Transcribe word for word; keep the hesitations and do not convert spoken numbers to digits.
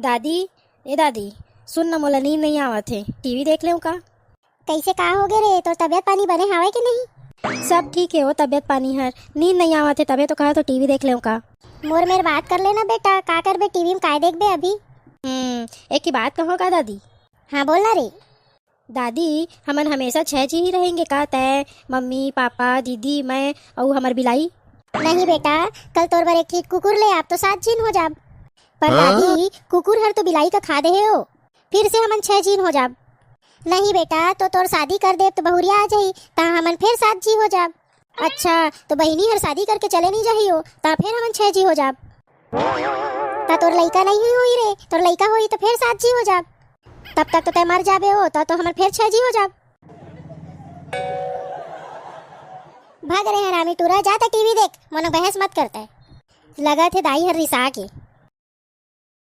दादी, ए दादी, सुन न, मोला नींद नइ आवत हे, टीवी देख लेंव का? कइसे, का होगे रे? तोर तबियत पानी बने हावय कि नहीं? सब ठीक हे ओ, तबियत पानी हर। नींद नइ आवत हे, तभे तो कहत हों टीवी देख लेंव का। मोर मेर बात कर लेना बेटा, का करबे टीवी म, काय देखबे अभी? हम्म, एक ही बात कहूं का दादी? हाँ, बोल ना रे। दादी, हमन हमेशा छह झी ही रहेंगे का? तैं, मम्मी, पापा, दीदी, मैं अउ हमर बिलाई? नहीं बेटा, कल तोर बर एक ठी कुकुर ले आब तो सात झिन हो जाब। पर हाँ? दादी, कुकुर हर तो बिलाई का खा दे हे ओ, फिर से हमन छह झिन हो जाब। नहीं बेटा, तो तोर शादी कर देब तो बहुरिया आ जाही, तहाँ हमन फिर सात झी हो जाब। अच्छा, तो बहिनी हर शादी करके चले नहीं जाही ओ, तहाँ फिर हमन छह झी हो जाब। त तोर लइका नहीं हुई, हुई रे, तोर लइका होही त फेर सात झी हो जाब। तब तक तो तैं मर जाबे ओ, त तो हमन फेर छह झी हो जाब। भाग रे हरामी टूरा, जा त टीवी देख, मोनो बहस मत करते। लगत हे दाई हर रिसा के।